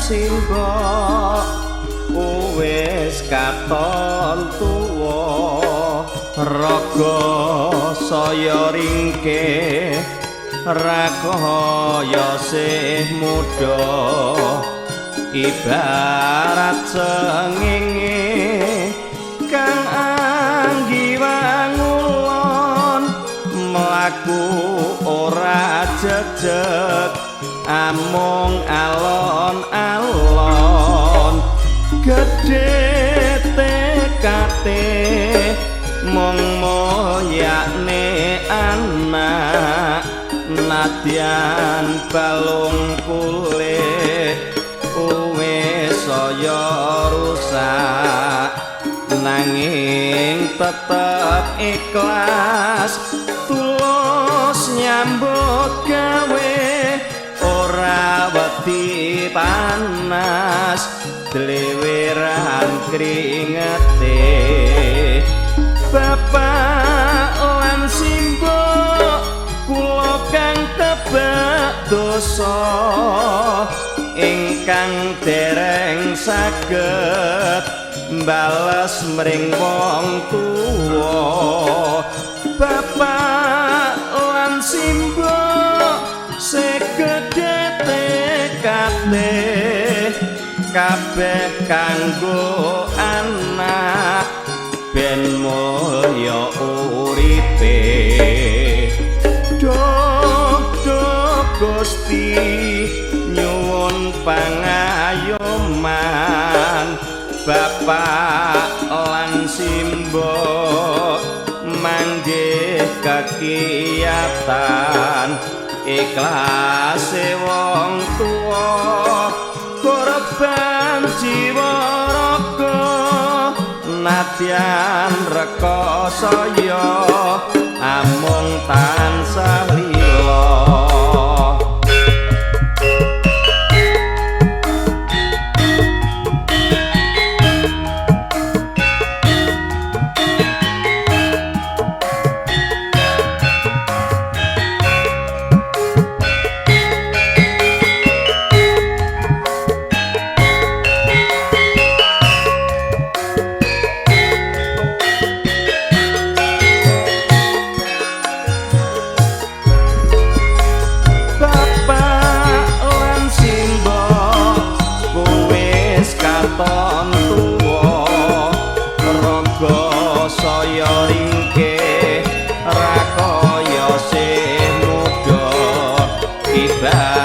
simbok wis katon tuwa, raga saya ringkih ra kaya sih muda, ibarat sengenge kang anggiwangulon, mlaku ora jejeg amung alon-alon, gedhe tekate mung moyane anak, nadyan balung kulit wis saya rusak, nanging tetep ikhlas tulus nyambut gawe, ora wedi panas dleweran kringete. Bapak lan simbok kula kang kebak dosa, ingkang dereng saged mbales mring wong tuwa. Bapak lan simbok segede tekate kabeh kanggo anak ben mulya uripe. Duh duh Gusti nyuwun pangayoman, bapak lan simbok manggih kekiyatan, ikhlase wong tuwa korban jiwa raga, nadyan rekoso ya amung tansah lila. Saya ringkih ra kaya sing muda, ibarat